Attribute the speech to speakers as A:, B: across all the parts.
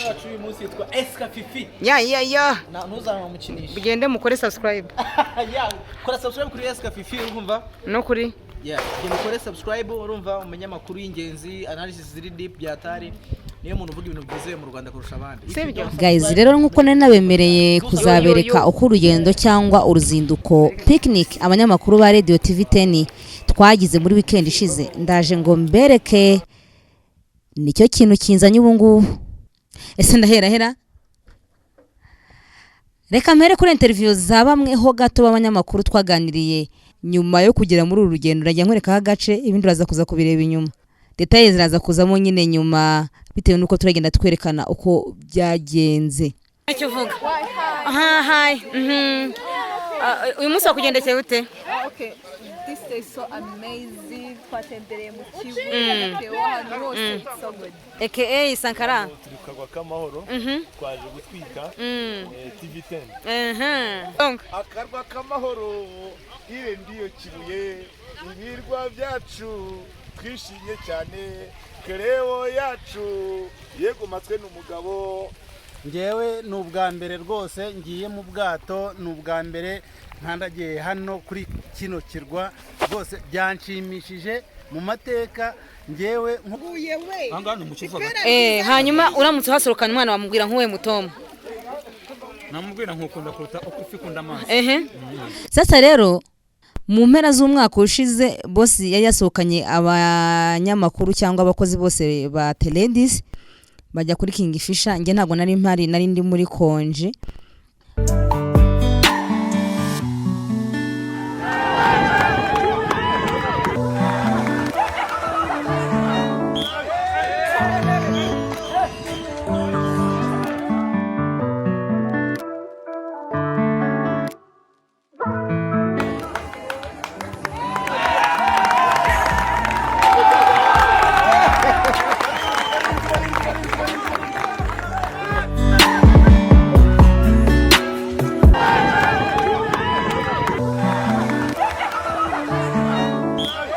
A: Umuvandimwe wacu uyu munsi yitwa Eska Fifi.
B: Ya.
A: Ntuzamukinishe.
B: Mugende mukore subscribe.
A: Ya, kora subscribe kuri Eska Fifi, urumva?
B: No kuri
A: Yeah, genda ukore subscribe, urumva, umenye amakuru y'ingenzi, analysis ziri deep byatari. Niyo muntu uvuga ibintu byizewe mu Rwanda kurusha abandi.
B: Sibyo?
C: Guys, rero nk'uko nari nabemereye kuzabereka uko urugendo cyangwa uruzinduko, picnic, abanyamakuru ba Radio TV 10 twagize muri weekend ishize, ndaje ngo mbereke. Nicyo kintu kinzanye ubu ngubu. Ese ndahera hera? Reka mpere kuri interview za bamwe ho gato b'abanyamakuru twaganiriye nyuma yo kugera muri uru rugendo. Urajya nkwerekaho agace, ibindi uraza kuza kubireba inyuma. Détails ziraza kuzamo nyine nyuma bitewe n'uko turagenda twerekana uko byagenze.
B: Icyo uvuga? Ha, hi. Uyu munsi wakugendekeye ute?
D: Ah, okay. This day is so amazing. Twatembereye mu Kivu, Theo, ahantu hose. It's so good.
B: Aka Sankara.
E: Turi ku Karwa k'Amahoro, twaje gutwika TV 10.
F: Akarwa k'Amahoro, ile ndiyo Kibuye, ibirwa byacu, twishimye cyane. Kereo yacu yegumatswe n'umugabo.
G: Ngewe ni ubwa mbere rwose ngiye mu bwato, ni ubwa mbere nkandagiye hano kuri kino kirwa. Rwose byanshimishije mu mateka ngewe.
B: Hanyuma uramutse uhasohokana umwana wamubwira nk'uwe mutoma?
H: Namubwira nkukunda kuruta uko ifi ikunda amazi.
C: Sasa rero mu mpera z'umwaka ushize, boss yari yasohokanye abanyamakuru cyangwa abakozi bose ba Teledis, bajya kuri Kingfisher. Njye ntabwo nari mpari, nari ndi muri congé.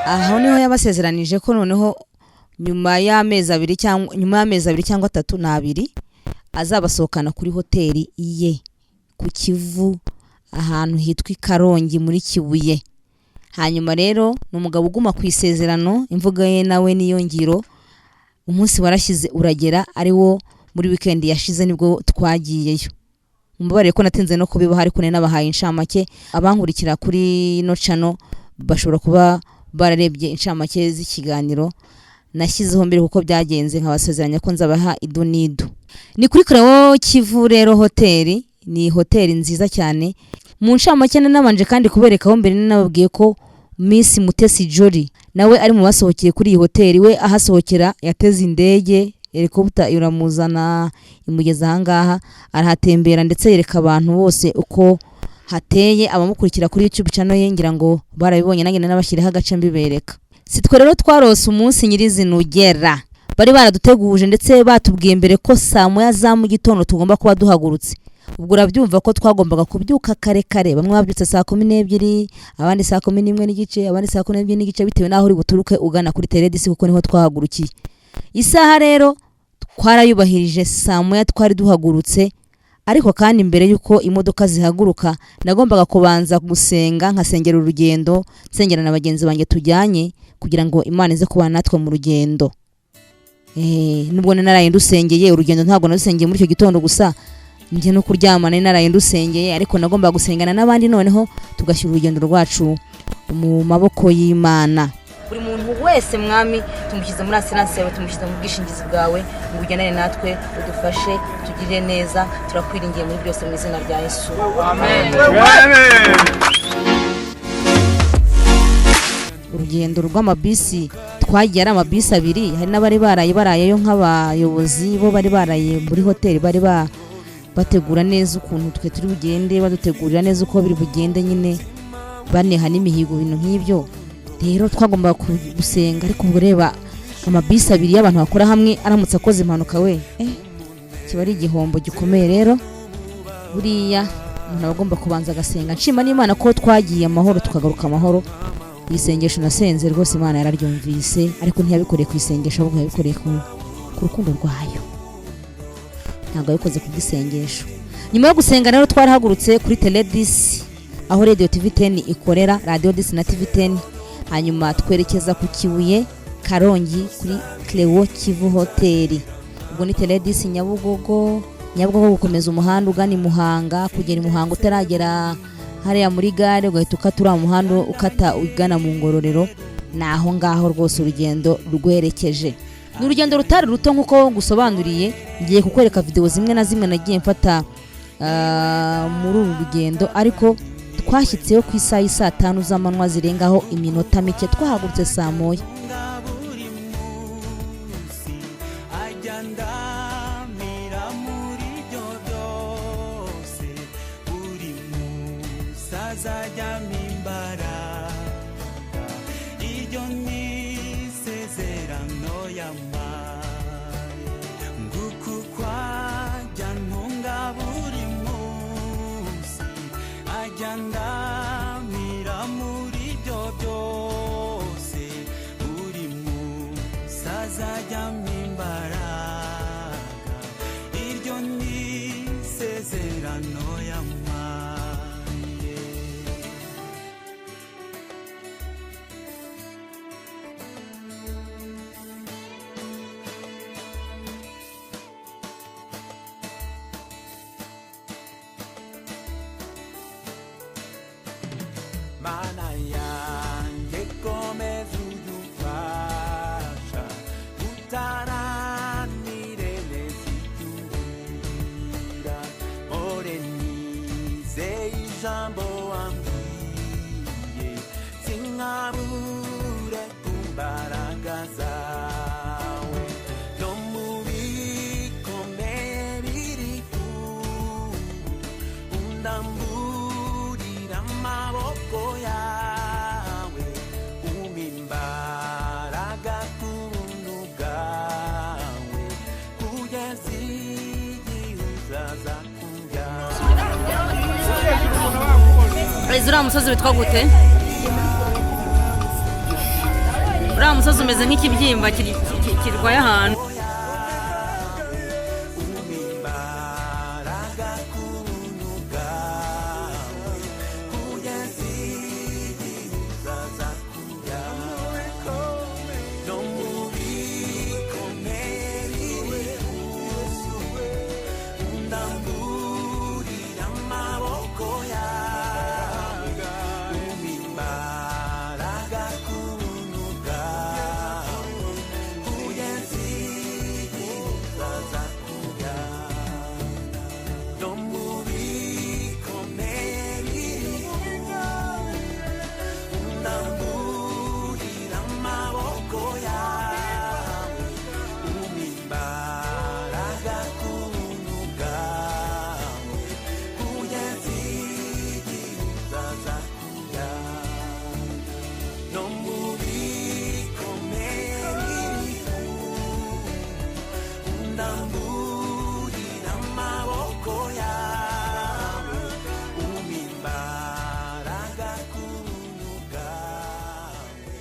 C: Aho niho yabasezeranije ko noneho nyuma y'amezi 2 cyangwa nyuma y'amezi 2 cyangwa 3 n'abiri azabasohokana kuri hoteli ye ku Kivu, ahantu hitwa i Karongi muri Kibuye. Hanyuma rero ni umugabo uguma ku isezerano, imvugo ye nawe niyo ngiro. Umunsi warashyize uragera, ari wo muri weekend yashize nibwo twagiyeyo. Mumbabarire ko natinze no kubibaha, ariko nari nabahaye inshamake. Abankurikira kuri ino channel bashobora kuba bararebye inshamake z'ikiganiro nashyizeho mbere kuko byagenze, nkabasezeranya ko nzabaha ido n'ido. Ni kuri Creo Kivu rero hoteli, ni hoteli nziza cyane. Mu ncamake nabanje kandi kuberekaho mbere, nababwiye ko Miss Mutesi Jolly nawe ari mu basohokeye kuri iyi hoteli. We ahasohokera yateze indege, helicopter iramuzana imugeza ahangaha, arahatembera ndetse yereka abantu bose uko hateye. Abamukurikira kuri YouTube channel ye ngira ngo barabibonye, nanjye nabashyiriho agace mbibereka. Si twe rero twarose umunsi nyirizina ugera, bari baraduteguje ndetse batubwiye mbere ko saa 1 za mu gitondo tugomba kuba duhagurutse. Ubwo urabyumva ko twagombaga kubyuka kare kare. Bamwe babyutse saa 12, abandi saa 11:30, abandi saa 12:30, bitewe n'aho uri buturuke ugana kuri Teredisi, kuko niho twahagurukiye. Isaha rero twarayubahirije, saa 1 twari duhagurutse. Ariko kandi mbere y'uko imodoka zihaguruka nagombaga kubanza gusenga, nkasengera urugendo, nsengera na bagenzi banjye tujyanye, kugira ngo Imana ize kubana natwe mu rugendo. Nubwo naraye ndusengeye urugendo, ntabwo narusengeye muri icyo gitondo gusa, njye no kuryama nari naraye ndusengeye, ariko nagombaga gusengana n'abandi, noneho tugashyira urugendo rwacu mu maboko y'Imana. Buri muntu wese, Mwami, tumushyize muri assurance yawe, tumushyize mu bwishingizi bwawe, ngo ugendane natwe, udufashe, utugirire neza. Turakwiringiye muri byose, mu izina rya Yesu, amen. Urugendo rw'amabisi twagiye ari amabisi abiri. Hari n'abari baraye barayeyo nk'abayobozi, bo bari baraye muri hoteli, bari bategura neza ukuntu twe turi bugende, badutegurira neza uko biri bugende nyine, baneha n'imihigo, ibintu nk'ibyo. Rero twagombaga gusenga, ariko ubwo reba amabisi abiri y'abantu bakora hamwe aramutse akoze impanuka we, kiba ari igihombo gikomeye. Rero buriya umuntu aba agomba kubanza agasenga. Nshima n'Imana ko twagiye amahoro tukagaruka amahoro. Iri sengesho nasenze rwose Imana yararyumvise, ariko ntiyabikoreye ku isengesho, ahubwo yabikoreye ku rukundo rwayo. Ntabwo yabikoze ku bw'isengesho. Nyuma yo gusenga rero, twarahagurutse kuri Teledisi, aho Radio TV 10 ikorera, Radio 10 na TV 10, hanyuma twerekeza ku Kibuye, Karongi, kuri Cleo Kivu Hoteli. Ubwo ni Teledisi, Nyabugogo. Nyabugogo gukomeza umuhanda ugana i Muhanga, kugera i Muhanga utaragera hariya muri gare, ugahita ukata uriya muhanda ukata ugana mu Ngororero. Ni aho ngaho rwose urugendo rwerekeje. Ni urugendo rutari ruto nk'uko ngusobanuriye. Ngiye kukwereka videwo zimwe na zimwe nagiye mfata muri uru rugendo, ariko twashyitseyo ku isaha y'i 5 z'amanywa zirengaho iminota mike. Twahagurutse saa 1.
I: Buri munsi ajya ndamira muri byo byose, buri munsi azajya imbaraga. Iryo ni isezerano yampaye. Nguku kwajya ntunga buri munsi, ajya ndamira muri byo byose, buri munsi azajya imbaraga. Iryo ni isezerano yampaye. Mana yanjye, komeza ujye umfasha utaranire neza icyo umbwira, mpore nizeye ijambo wambwiye, sinkabure ku mbaraga zawe no mu bikomeye biri ubu. Undamburira amaboko yawe, umpa imbaraga ku buntu bwawe, kugeza igihe uzaza kunjyana.
B: Uriya musozi witwa gute? Uriya musozi umeze nk'ikibyimba kirwaye ahantu.
I: Umpa imbaraga ku buntu bwawe, kugeza igihe uzaza kunjyana no mu bikomeye biri undamburira amaboko yawe, umpa imbaraga ku buntu bwawe, kugeza igihe uzaza kunjyana no mu bikomeye biri undamburira amaboko yawe, umpa imbaraga ku buntu bwawe, kugeza igihe uzaza kunjyana no mu bikomeye biri undamburira amaboko yawe, umpa imbaraga ku buntu bwawe,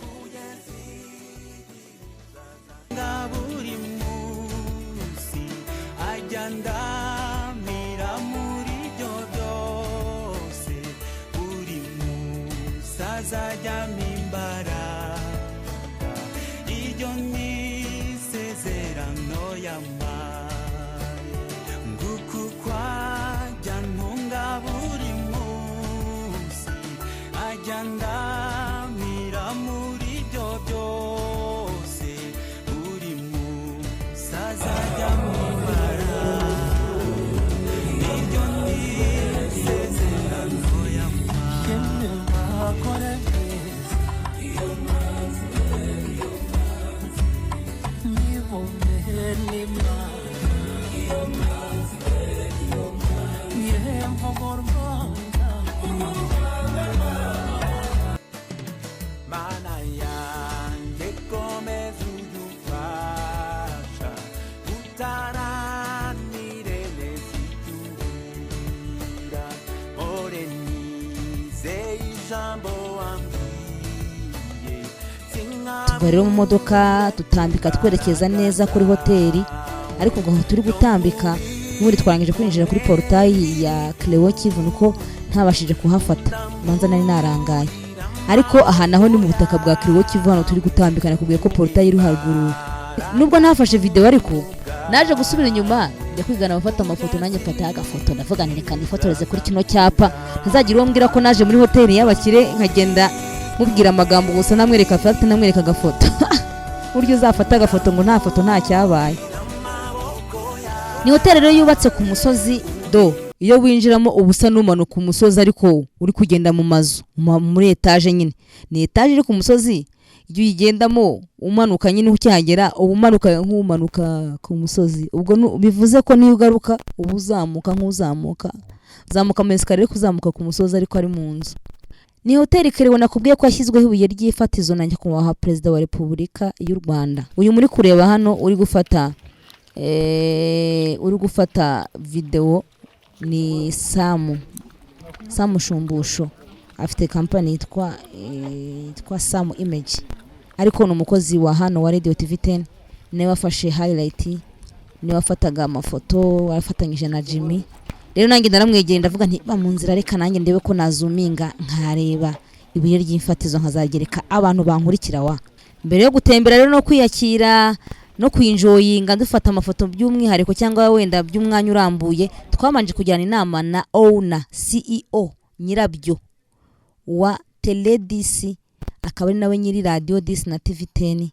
I: kugeza igihe uzaza. Buri munsi ajya ndamira muri byo byose, buri munsi azajya imbaraga. Iryo ni isezerano yampaye. Nguku kwajya ntunga buri munsi, ajya ndamira muri byo byose, buri munsi azajya imbaraga. Iryo ni isezerano yampaye. Mana yanjye, komeza ujye umfasha utaranire neza icyo umbwira, mpore nizeye ijambo wambwiye.
C: Tuva rero mu modoka, tutambika twerekeza neza kuri hoteli. Ariko ubwo aho turi gutambika n'ubundi twarangije kwinjira kuri portail ya Cleo Kivu, nuko ntabashije kuhafata, manza nari narangaye. Ariko aha naho ni mu butaka bwa Cleo Kivu, hano turi gutambika nakubwiye ko portail iri haruguru. Nubwo ntafashe video ariko naje gusubira inyuma njya kwigana abafata amafoto, nanjye mfata agafoto, ndavuga nti reka nifotoreze kuri kino cyapa, ntazagira uwo mbwira ko naje muri hoteli y'abakire nkagenda mubwira amagambo gusa, namwereka fact, namwereka agafoto. Buryo uzafata agafoto ngo nta foto nta cyabaye. Ni hoteli rero yubatse ku musozi do, iyo winjiramo uba usa n'umanuka umusozi ariko uri kugenda mu mazu muri etaje nyine. Ni etaje iri ku musozi, iyo uyigendamo umanuka nyine ukihagera uba umanuka nk'umanuka ku musozi. Ubwo bivuze ko niyo ugaruka uba uzamuka nk'uzamuka, uzamuka ama escalier ariko uzamuka ku musozi ariko ari mu nzu. Ni hoteli Cleo nakubwiye ko yashyizweho ibuye ry'ifatizo na nyakubahwa Perezida wa Repubulika y'u Rwanda. Uyu muri kureba hano uri gufata video ni Samu Shumbusho, afite company yitwa Samu Image, ariko ni umukozi wa hano wa Radio TV 10, niwe wafashe highlight, niwe wafataga amafoto afatanyije na Jimmy. Rero nanjye naramwegeye ndavuga nti ba mu nzira, reka nanjye ndebe ko nazuminga nkareba ibuye ry'imfatizo nkazagereka abantu bankurikira wa. Mbere yo gutembera rero no kwiyakira no kwinjoyinga dufata amafoto by'umwihariko cyangwa wenda by'umwanya urambuye, twabanje kujyana inama na owner CEO nyirabyo wa Teledisi, akaba ari nawe nyiri Radio 10 na TV 10.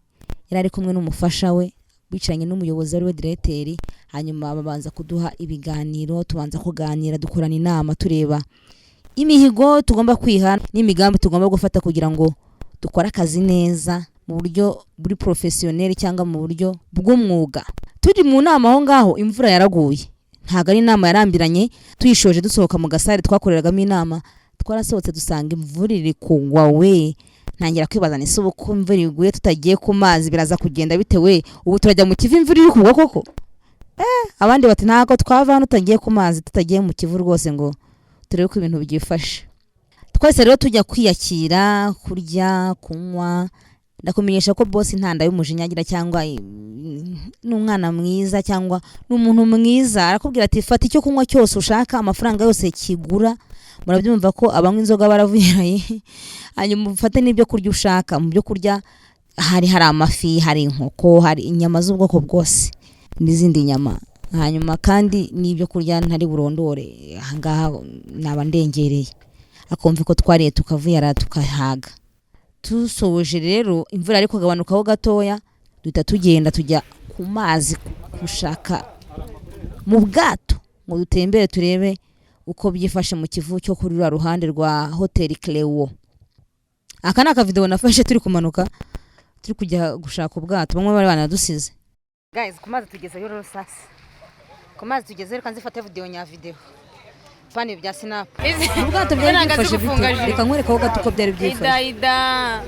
C: Yari ari kumwe n'umufasha we, bicaranye n'umuyobozi ari we directeur, hanyuma babanza kuduha ibiganiro, tubanza kuganira, dukorana inama, tureba imihigo tugomba kwiha n'imigambi tugomba gufata kugira ngo dukore akazi neza mu buryo buri professionnel cyangwa mu buryo bw'umwuga. Turi mu nama aho ngaho imvura yaraguye, ntabwo ari inama yarambiranye, tuyishoje dusohoka mu gasare twakoreragamo inama, twarasohotse dusanga imvura iri kugwa we. Ntangira kwibaza nti ese ubu ko imvura iguye tutagiye ku mazi biraza kugenda bitewe, ubu turajya mu Kivu imvura iri kugwa koko? Abandi bati ntabwo twava hano tutagiye ku mazi, tutagiye mu Kivu rwose ngo turebe ko ibintu byifashe. Twese rero tujya kwiyakira, kurya, kunywa. Ndakumenyesha ko boss nta nda y'umujinya agira, cyangwa ni umwana mwiza cyangwa ni umuntu mwiza, arakubwira ati fata icyo kunywa cyose ushaka, amafaranga yose kigura. Murabyumva ko abanywa inzoga baravuyeraye. Hanyuma ufate n'ibyo kurya ushaka. Mu byo kurya hari amafi, hari inkoko, hari inyama z'ubwoko bwose n'izindi nyama, hanyuma kandi n'ibyo kurya ntari burondore ahangaha naba ndengereye. Akumva ko twariye tukavuyara tukahaga. Tusoje rero imvura ariko kugabanukaho gatoya, duhita tugenda tujya ku mazi gushaka mu bwato ngo dutembere turebe uko byifashe mu Kivu cyo kuri ruriya ruhande rwa Hoteli Cleo. Aka ni akavideo nafashe turi kumanuka turi kujya gushaka ubwato, bamwe bari banadusize. Guys, ku mazi tugezeyo rero sasa, ku mazi tugezeyo, reka nzifate video nya video pani bya snap. Ubwato byari byifashe bite? Reka nkwereke aho gato uko byari byifashe.
B: Ida ida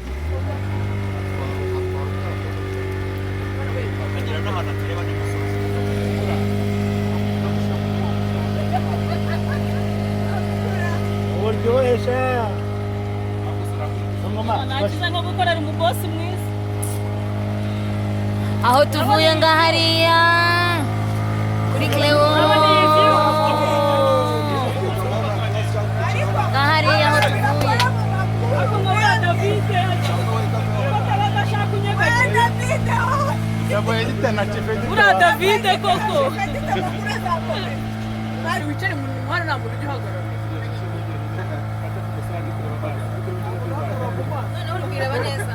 G: Uryohesha.
J: Nakiza nko gukorera umubosi mwiza.
B: Aho tuvuye ngahariya kuri Cleo, ngahariya aho tuvuye.
J: Ura Davide koko. Bari wicare mu muhanda ntabwo ujya uhagarara.
B: Noneho uri kwireba neza.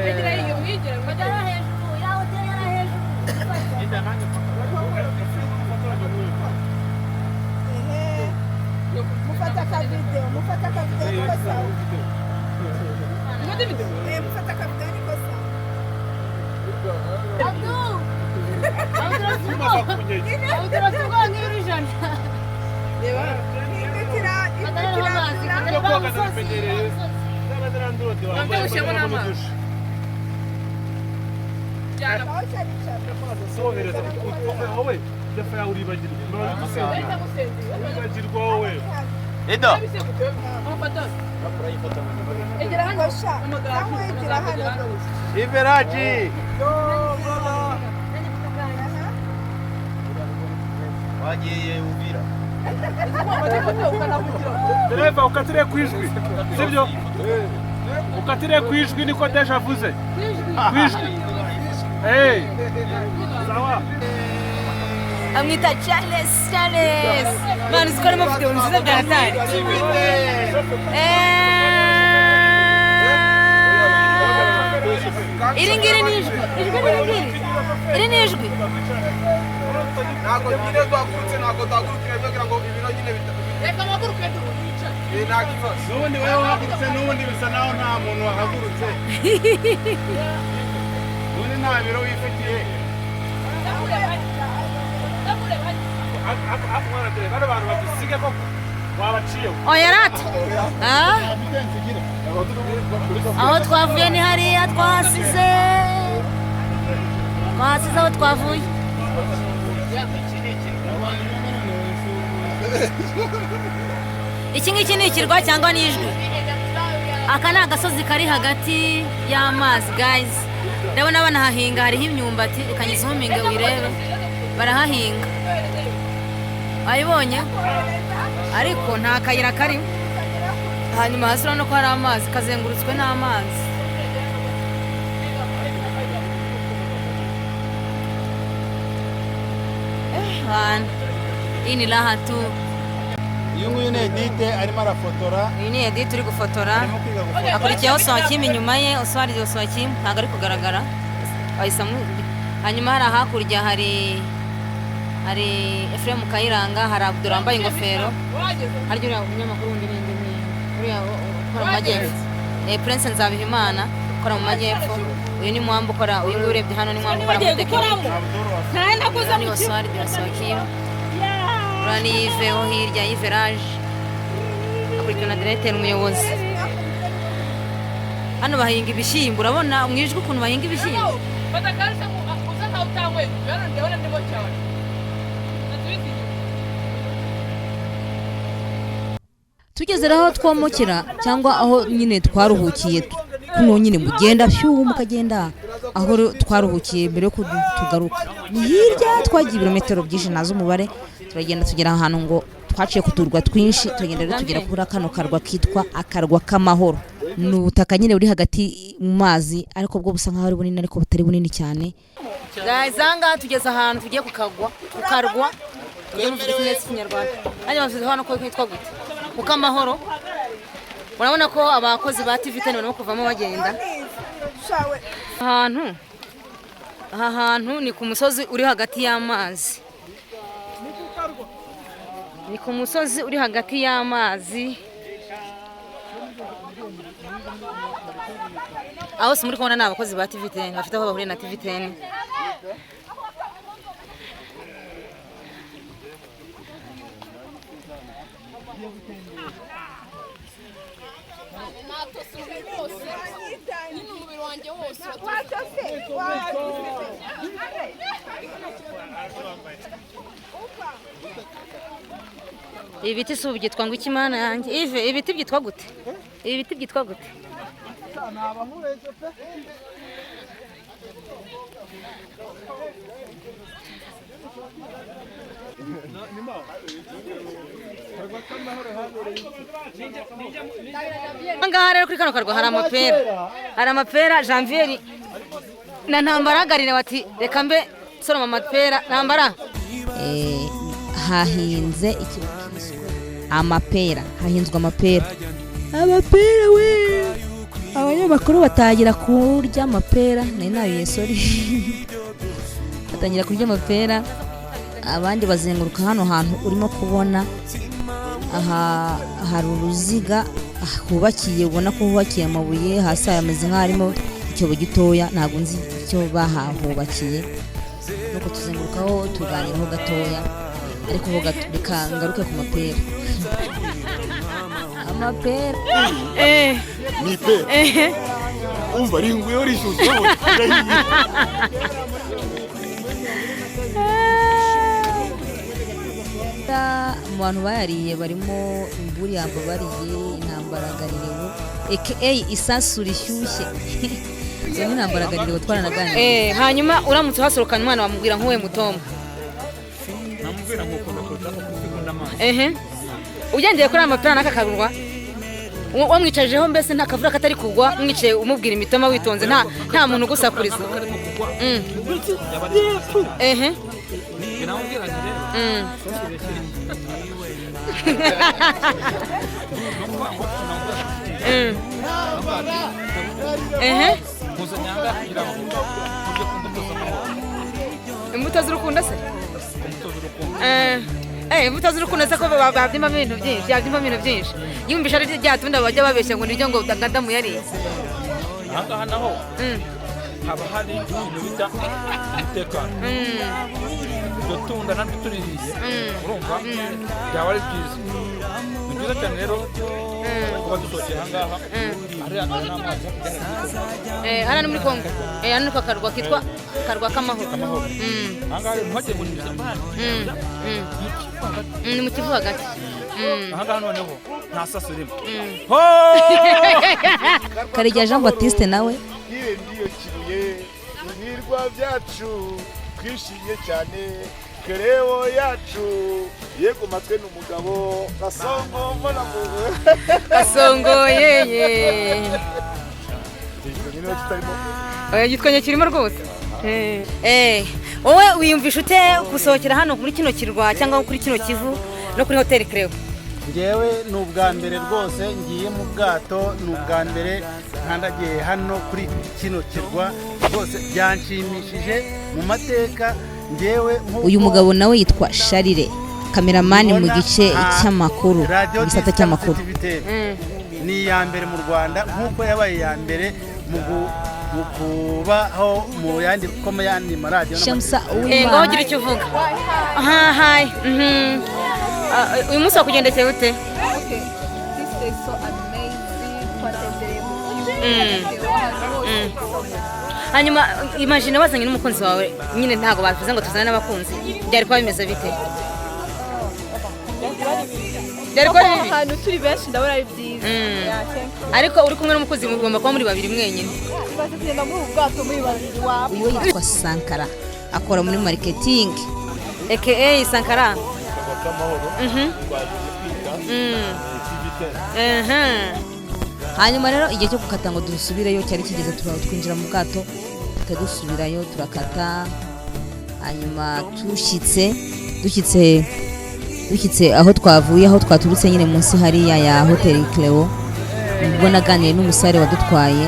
J: Egera iyo mwigire
B: Yari hejuru, ya hoteli yari hejuru.
D: Mufata akavideo, mufata akavideo niko sawa. Mufata akavideo niko sawa.
B: Abdu, nk'ibiro
D: ijana.
F: Iveraji.
E: Twagiye Uvira.
H: Dereva, ukatire ku ijwi, sibyo? Ukatire ku ijwi, niko deje avuze. Ku ijwi. Hey. Sawa.
B: Amwita Charles. Charles mwana, uzi ko arimo video nziza bya hatari. Iri ngiri ni ijwi, ijwi ni iri ngiri, iri ni ijwi.
F: Ntabwo nyine duhagurutse, ntabwo duhagurukira kugira ngo ibiro nyine
J: Reka mpaguruke wicare.
F: Nta kibazo.
G: N'ubundi wowe uhagurutse, n'ubundi bisa naho nta muntu wahagurutse, ubundi nta biro wifitiye.
H: Bano bantu badusige koko wabaciyeho.
B: Oya rata. Ah? Aho twavuye ni hariya, twahasize aho twavuye. Iki ngiki ni ikirwa cyangwa ni ijwi? Aka ni agasozi kari hagati y'amazi, guys. Ndabona banahahinga, hariho imyumbati. Reka nyizuminge wirebe, barahahinga, wayibonye, ariko nta kayira karimo. Hanyuma hasi urabona ko hari amazi, kazengurutswe n'amazi. Bana, iyi ni raha tu.
G: Uyu nguyu ni Edite, arimo arafotora.
B: Uyu ni Edith uri gufotora.
G: Arimo kwiga gufotora.
B: Akurikiyeho Swakim inyuma ye. Oswald Oswakim ntabwo ari kugaragara, wahise hanyuma hari hakurya hari Ephraim Kayiranga, hari Abdul wambaye ingofero, harya uriya munyamakuru wundi ni nde? Ni uriya ukora mu majyepfo, Prince Nzabihimana ukora mu majyepfo. Uyu ni Mwamba ukora, uyu nguyu urebye hano ni Mwamba ukora muri tekinike. Ni Oswald Oswakim. Uriya ni Yves wo hirya, Yves Rage, akurikiwe na directeur, umuyobozi. Hano bahinga ibishyimbo, urabona mu ijwi ukuntu bahinga ibishyimbo.
J: Fata kandi usa nkaho utanyweye, hano ndabona ndimo cyane. Nasubize inyuma.
C: Tugeze rero aho twomokera cyangwa aho nyine twaruhukiye, kuno nyine mugenda shyuhu mukagenda, aho rero twaruhukiye mbere yo tugaruka ni hirya. Twagiye ibirometero byinshi, ntazi umubare. Turagenda tugera ahantu ngo twaciye ku turwa twinshi, turagenda rero tugera kuri kano karwa kitwa akarwa k'amahoro. Ni ubutaka nyine buri hagati mu mazi, ariko bwo busa nkaho ari bunini ariko butari bunini cyane.
B: Guys, aha ngaha tugeze ahantu tugiye kukagwa, kukarwa. Tujye muvuga neza ikinyarwanda. Hanyuma bavuze hano ko hitwa gute? Ku kamahoro. Murabona ko abakozi ba TV10 barimo kuvamo bagenda. Ahantu aha hantu ni ku musozi uri hagati y'amazi. Ni ku musozi uri hagati y'amazi. Aho si muri kubona ni abakozi ba TV10 bafite aho bahuriye na TV10.
J: Natose umubiri wose, nyine umubiri wanjye wose.
B: Ibi biti si ubu byitwa ngo iki, Mana yanjye? Ive, ibiti byitwa gute? Ibi biti byitwa gute? Aha ngaha rero kuri kano karwa hari amapera, hari amapera. Janvier na Ntambara hagarire bati reka mbe soroma amapera, Ntambara.
C: Hahinze ikintu kiswe amapera, hahinzwe amapera, amapera we. Abanyamakuru batangira kurya amapera, nari nabiye, sorry, batangira kurya amapera, abandi bazenguruka hano hantu urimo kubona. Aha hari uruziga hubakiye, ubona ko hubakiye amabuye, hasi hameze nk'aharimo icyobo gitoya, ntabwo nzi icyo bahahubakiye. Nuko tuzengurukaho, tuganiraho gatoya, ariko ho gato. Reka ngaruke ku mapera, amapera.
F: Ni ipera, umva ringuyeho rishyushye, urabona rirahiye.
C: Mu bantu bayariye barimo Imburi yambabariye, Intambara Garirewo aka isasu rishyushye. Iyo ni Intambara Garirewo twaranaganiriye.
B: Hanyuma uramutse uhasohokanye umwana wamubwira nk'uwe mutombo.
H: Namubwira.
K: Nakubwira ngo ukunda kuruta uko ukunda amazi.
B: Ehe, ugendeye kuri aya mapira n'aka karurwa wamwicajeho, mbese nta kavura katari kugwa, mwicaye umubwira imitoma witonze, nta muntu ugusakuriza. Ehe.
K: Binamubwira nti rero
B: Ehe.
K: Mpuzanyanga kugira ngo tujye ku mbuto z'amahoro.
B: Imbuto z'urukundo se?
K: Imbuto z'urukundo.
B: Imbuto z'urukundo se ko babyimamo ibintu byinshi, yabyimamo ibintu byinshi, yumvisha ari rya tunda bajya babeshya ngo niryo ngo Adamu yariye.
K: Aha ngaha naho haba hari ibintu bita umutekano. Iryo tunda naryo tuririye, urumva byaba ari byiza, ni byiza cyane rero kuba dusohokeye aha ngaha, hariya hari n'amazi.
B: Hariya ni muri Kongo. Hano ni ku karwa kitwa Karwa k'Amahoro.
K: Amahoro. Aha ngaha rero ntuhagire ngo ni ishyamba hano.
B: Ni mu Kivu hagati.
K: Aha ngaha noneho nta saso ririmo.
C: Karegeya Jean Baptiste nawe.
E: Iyo ndiyo Kibuye, ibirwa byacu, twishimye cyane. Kerewo yacu yego, matwe n'umugabo Gasongo mbona muwe.
B: Gasongo yeye.
E: Niba kitarimo.
B: Oya, igitwenge kirimo rwose. Wowe wiyumvisha ute gusohokera hano muri kino kirwa cyangwa kuri kino Kivu no kuri Hoteli Cleo?
G: Ngewe ni ubwa mbere rwose ngiye mu bwato, ni ubwa mbere nkandagiye hano kuri kino kirwa, rwose byanshimishije mu mateka ngewe nk'uko
C: Uyu mugabo nawe yitwa Sharire, kameramani mu gice cy'amakuru,
G: Radiyo
C: mu gisata cy'amakuru.
G: Ni iya mbere mu Rwanda nk'uko yabaye iya mbere mu kubaho mu yandi ko mu yandi maradiyo.
C: Shamsa.
B: Ngaho ugira icyo uvuga. Ha, hi. Ah, uyu munsi wakugendekeye ute?
D: Okay, this is so amazing. Twatembereye mu Kivu, ahantu hose.
B: Hanyuma imagine wazanye n'umukunzi wawe nyine, ntabwo bavuze ngo tuzane n'abakunzi, byari kuba bimeze bite? Byari kuba
D: Kuko
B: bibi.
D: Ahantu turi benshi ndabona ari byiza. Yeah, thank you.
B: Ariko uri kumwe n'umukunzi mugomba kuba muri babiri mwenyine.
D: Ibaze kugenda muri ubu bwato muri babiri waba.
C: Uyu yitwa Sankara, akora muri marketing.
B: Aka Sankara.
E: Karwa k'Amahoro, twaje gutwika TV 10.
C: Hanyuma rero igihe cyo gukata ngo dusubireyo cyari kigeze, twinjira mu bwato tukadusubirayo, turakata. Hanyuma dushyitse aho twavuye, aho twaturutse nyine, munsi hariya ya Hoteli Cleo, nibwo naganiriye n'umusare wadutwaye.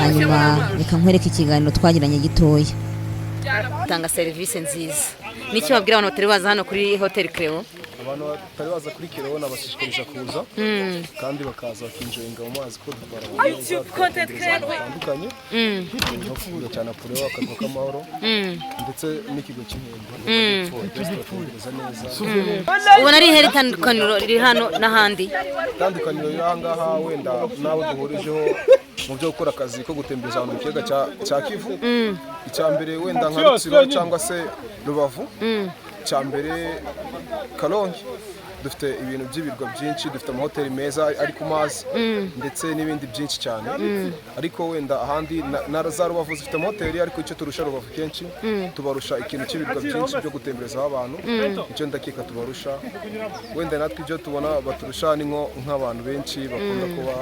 C: Hanyuma reka nkwereke ikiganiro twagiranye gitoya.
B: Tanga serivisi nziza. N'icyo babwira abantu batari baza hano kuri Hoteli Cleo?
L: Abantu batari baza kuri Cleo nabashishikariza kuza kandi bakaza bakinjoyinga mu mazi, kuko dutwara abantu neza, tukabatembereza ahantu hatandukanye, nko ku kirwa cya Napoleon, Akarwa k'Amahoro, ndetse n'ikigo cy'Intembo mu Majyepfo, byose tubatembereza neza.
B: Ubona ari ihera itandukaniro riri hano n'ahandi?
L: Itandukaniro riri aha ngaha, wenda n'abo duhurijeho mu byo gukora akazi ko gutembereza abantu mu kiyaga cya Kivu, icya mbere wenda nka Rutsiro cyangwa se Rubavu, icya mbere Karongi, dufite ibintu by'ibirwa byinshi, dufite amahoteli meza ari ku mazi, ndetse n'ibindi byinshi cyane. Ariko wenda ahandi na za Rubavu zifite amahoteli, ariko icyo turusha Rubavu kenshi, tubarusha ikintu cy'ibirwa byinshi byo gutemberezaho abantu. Icyo ndakeka tubarusha, wenda natwe ibyo tubona baturusha ni nko nk'abantu benshi bakunda kuba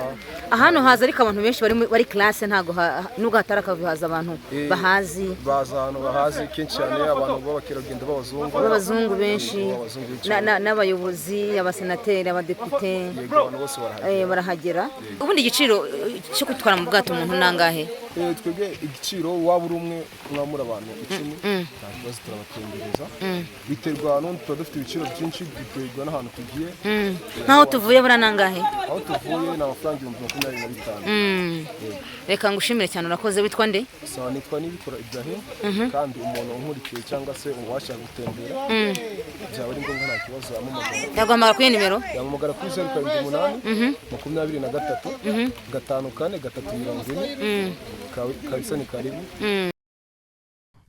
B: Ahantu haza ariko abantu benshi bari classe, ntabwo nubwo hatari akavuyo, haza abantu bahazi.
L: Baza ahantu bahazi kenshi cyane, abantu b'abakerarugendo b'abazungu.
B: B'abazungu benshi.
L: B'abazungu benshi.
B: N'abayobozi, abasenateri, abadepite.
L: Yego, abantu bose barahagera.
B: Barahagera. Ubundi igiciro cyo gutwara mu bwato umuntu nangahe?
L: Twebwe igiciro, waba uri umwe, mwamura abantu 10, nta kibazo, turabatembereza. Biterwa n'undi, tuba dufite ibiciro byinshi, biterwa n'ahantu tugiye.
B: Nk'aho tuvuye buriya nangahe?
L: Aho tuvuye ni amafaranga 25,000. Yego.
B: Reka ngushimire cyane, urakoze. Witwa nde?
L: Sawa, nitwa Nibikora Ibrahim. Kandi umuntu unkurikiye cyangwa se uwashaka gutembera, byaba ari ngombwa, nta kibazo, yamamagara.
B: Yaguhamagara kuri iyo nimero?
L: Yampamagara kuri 078 23 54 340. Kabisa ni karibu.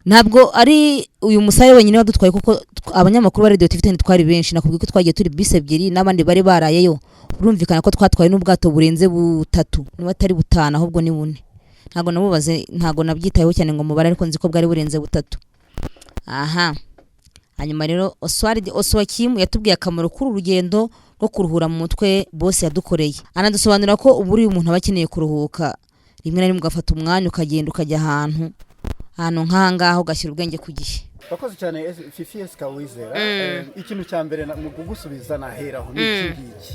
C: Ntabwo ari uyu musare wenyine wadutwaye, kuko abanyamakuru ba Radio TV 10 twari benshi. Nakubwiye ko twagiye turi bisi ebyiri n'abandi bari barayeyo. Urumvikana ko twatwaye n'ubwato burenze butatu, niba atari butanu ahubwo ni bune. Ntabwo nabubaze, ntabwo nabyitayeho cyane ngo mubare, ariko nzi ko bwari burenze butatu. Aha hanyuma rero Oswald Oswakim yatubwiye akamaro k'uru rugendo rwo kuruhura mu mutwe bose yadukoreye, anadusobanurira ko ubu uriya umuntu aba akeneye kuruhuka rimwe na rimwe, ugafata umwanya ukagenda ukajya ahantu nk'ahangaha, ugashyira ubwenge ku gihe.
G: Wakoze cyane, Fifi Esika Wizera. Ikintu cya mbere mu kugusubiza naheraho ni iki ngiki: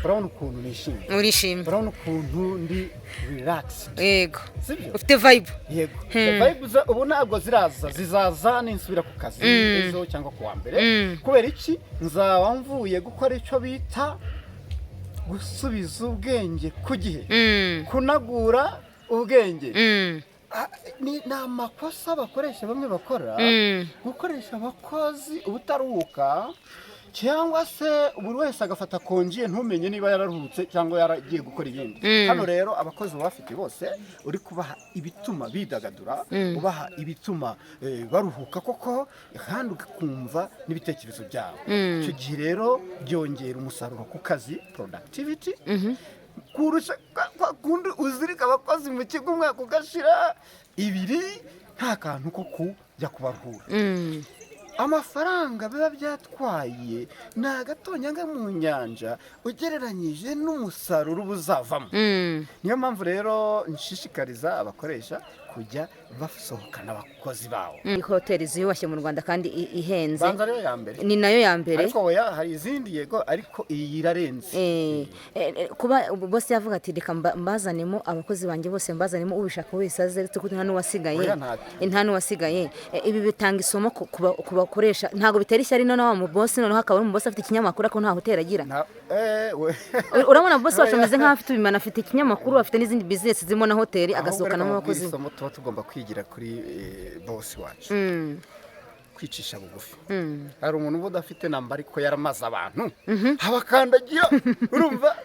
G: urabona ukuntu nishimye?
B: Urishimye.
G: Urabona ukuntu ndi relaxed?
B: Yego.
G: Sibyo?
B: Ufite vibe.
G: Yego. Vibe ubu ntabwo ziraza, zizaza ninsubira ku kazi ejo cyangwa ku wa mbere. Kubera iki? Nzaba mvuye gukora icyo bita gusubiza ubwenge ku gihe, kunagura ubwenge. Ni amakosa abakoresha bamwe bakora, gukoresha abakozi ubutaruhuka, cyangwa se buri wese agafata konjiye ntumenye niba yararuhutse cyangwa yaragiye gukora ibindi. Hano rero abakozi baba bafite bose, uri kubaha ibituma bidagadura, ubaha ibituma baruhuka koko, kandi ukumva n'ibitekerezo byabo. Icyo gihe rero byongera umusaruro ku kazi, productivity, kurusha kwa kundi uzirika abakozi mu kigo umwaka ugashira ibiri nta kantu ko kujya kubaruhura. Amafaranga biba byatwaye ni agatonyanga mu nyanja ugereranyije n'umusaruro uba uzavamo. Niyo mpamvu rero nshishikariza abakoresha kujya basohokana abakozi babo.
B: Hoteli ziyubashye mu Rwanda kandi ihenze.
G: Banza ariyo ya mbere.
B: Ni nayo ya mbere.
G: Ariko oya, hari izindi yego, ariko iyi irarenze.
B: Kuba bose yavuga ati: "Reka mbazanemo abakozi banjye bose, mbazanemo ubishaka wese aze," uretse ko nta n'uwasigaye.
G: Oya, nta-
B: Nta n'uwasigaye. Ibi bitanga isomo ku bakoresha, ntabwo bitera ishyari noneho wa mubosi, noneho akaba ari umubosi afite ikinyamakuru ariko nta hoteli agira? Urabona bosi wacu ameze nk'aho afite ubimana, afite ikinyamakuru, afite n'izindi bizinesi zirimo na hoteli, agasohokanamo
G: Ahubwo reka
B: abakozi.
G: nkubwire isomo tuba tugomba kwigira kuri bosi wacu: kwicisha bugufi. Hari umuntu uba udafite namba ariko yaramaze abantu abakandagira, urumva?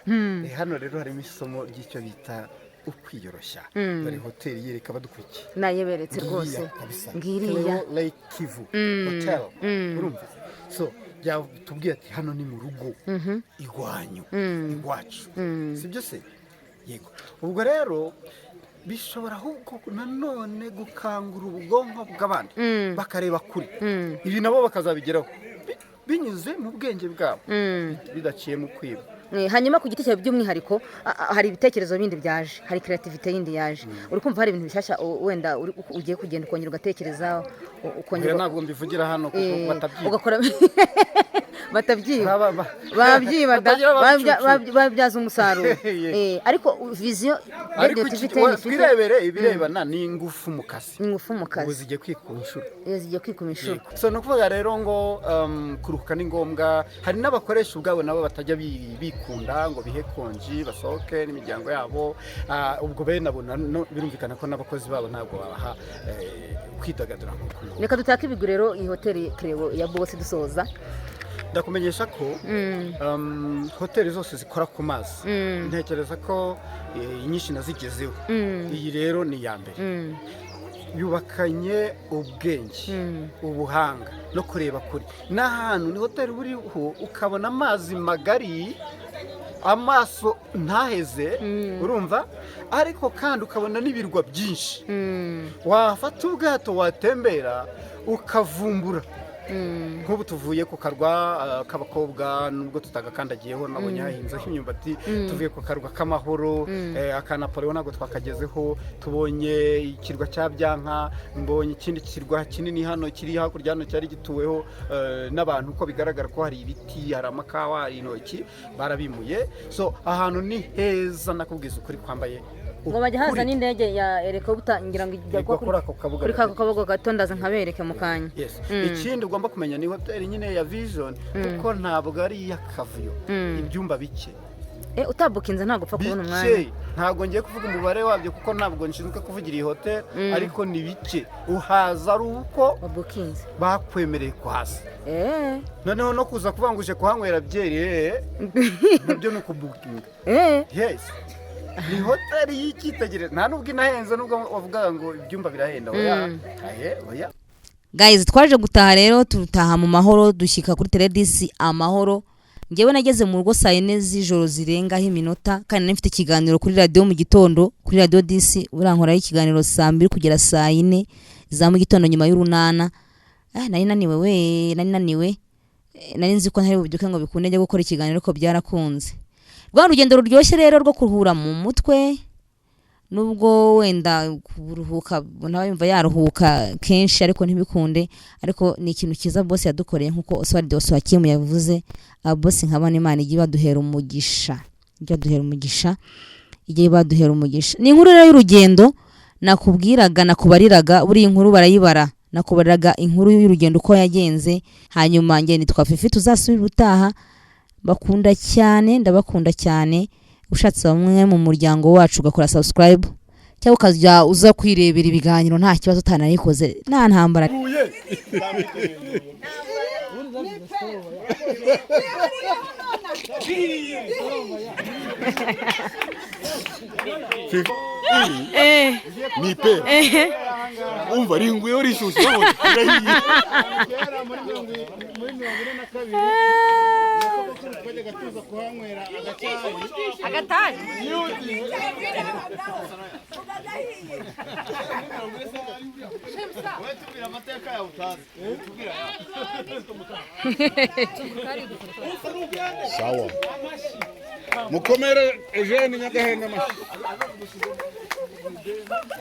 G: Hano rero harimo isomo ry'icyo bita ukwiyoroshya. Dore hoteli, yereka abadukurikiye.
B: Nayeberetse rwose.
G: Ngiriya kabisa.
B: Ngiriya.
G: Cleo Lake Kivu Hotel. Urumva, so byatubwiye ati hano ni mu rugo iwanyu, iwacu. Sibyo se? Yego. Ubwo rero bishobora ahubwo nanone gukangura ubwonko bw'abandi, bakareba kure, ibi nabo bakazabigeraho binyuze mu bwenge bwabo, bidaciye mu kwiba.
B: Hanyuma ku giti cyawe by'umwihariko, hari ibitekerezo bindi byaje, hari creativity yindi yaje, uri kumva hari ibintu bishyashya wenda ugiye kugenda ukongera ugatekereza ukongera?
G: Oya, ntabwo mbivugira hano kuko batabyiba.
B: Ugakora batabyiba, babyiba da.
G: Batagira ababicucu.
B: Babyaza umusaruro.
G: Yego.
B: Ariko vision
G: Ariko
B: Radio TV 10 ifite
G: twirebere ibirebana n'ingufu mu kazi.
B: Ingufu mu kazi.
G: Ubu zigiye kwikuba inshuro.
B: Iyo zigiye kwikuma inshuro.
G: So ni ukuvuga rero ngo kuruhuka ni ngombwa. Hari n'abakoresha ubwabo nabo batajya bikunda ngo bihe konji basohoke n'imiryango yabo. Ubwo bene abo birumvikana ko n'abakozi babo ntabwo babaha kwidagadura nk'uko.
B: Reka dutake ibigwi rero iyi hoteli Cleo ya Boss dusoza.
G: Ndakumenyesha ko hoteli zose zikora ku mazi, ntekereza ko inyinshi nazigezeho. Iyi rero ni iya mbere yubakanye ubwenge, ubuhanga no kureba kure. N'ahantu ni hoteli buriho ukabona amazi magari, amaso ntaheze, urumva? Ariko kandi ukabona n'ibirwa byinshi, wafata ubwato watembera ukavumbura. Nk'ubu tuvuye ku karwa k'abakobwa, nubwo tutagakandagiyeho nabonye hahinzeho imyumbati. Tuvuye ku karwa k'amahoro, aka Napoleon ntabwo twakagezeho. Tubonye ikirwa cya Byanka, mbonye ikindi kirwa kinini hano kiri hakurya hano cyari gituweho n'abantu, uko bigaragara ko hari ibiti, hari amakawa, hari intoki, barabimuye. So ahantu ni heza, nakubwiza ukuri kwambaye
B: Ngo bajya haza
G: ukuri.
B: n'indege ya helicopter, ngira ngo ijya
G: Igwa kuri ako kabuga
B: kuri
G: gato.
B: kako kabuga gato, ndaza nkabereke mu kanya.
G: Yes. Ikindi ugomba kumenya ni hoteli nyine ya vision, kuko ntabwo ari iy'akavuyo. Ibyumba bike.
B: Utabukinze ntabwo upfa kubona umwanya.
G: Bike.
M: Ntabwo ngiye kuvuga umubare wabyo kuko ntabwo nshinzwe kuvugira iyi hoteli, ariko ni bike. Uhaza ari uko bakwemereye kuhaza. Noneho no kuza kuvuga ngo uje kuhanywera byeri, nabyo ni ukubukinga. Yes, ni hoteli y'icyitegererezo, nta nubwo inahenze, nubwo wavugaga ngo ibyumba birahenda. Oya, ahe, oya.
C: Guys, twaje gutaha rero, turutaha mu mahoro, dushyika kuri Teledisi amahoro. Ngewe nageze mu rugo saa 4 z'ijoro zirengaho iminota, kandi nari mfite ikiganiro kuri radiyo mu gitondo, kuri Radiyo Disi. Urankoraho ikiganiro saa 2 kugera saa 4 za mu gitondo nyuma y'urunana. Nari naniwe we, nari naniwe. Nari nzi ko ntari bubyuke ngo bikunde njye gukora ikiganiro, ariko byarakunze. Rwa rugendo ruryoshye rero rwo kuruhura mu mutwe, nubwo wenda kuruhuka ntaba yumva yaruhuka kenshi ariko ntibikunde, ariko ni ikintu cyiza boss yadukoreye, nkuko Oswald Oswakim yavuze. Boss nkabana Imana ijye baduhera umugisha, ijye baduhera umugisha, ijye baduhera umugisha. Ni inkuru rero y'urugendo nakubwiraga, nakubariraga. Buriya inkuru barayibara, nakubariraga inkuru y'urugendo uko yagenze. Hanyuma njye nitwa Fifi, tuzasubira ubutaha. Bakunda cyane, ndabakunda cyane. Ushatse bamwe mu muryango wacu ugakora subscribe cyangwa ukajya uza kwirebera ibiganiro, nta kibazo, utanayikoze nta ntambara.
E: Ni pe umva ringuyeho rishyushye, rirahiye.
G: Kera muri 42 twajyaga tuza kuhanywera agacyayi.
B: Agatabi.
E: Tubwira amateka yawe utazi, tubwira.
N: Sawa, mukomere Eugene Nyagahene amashyi.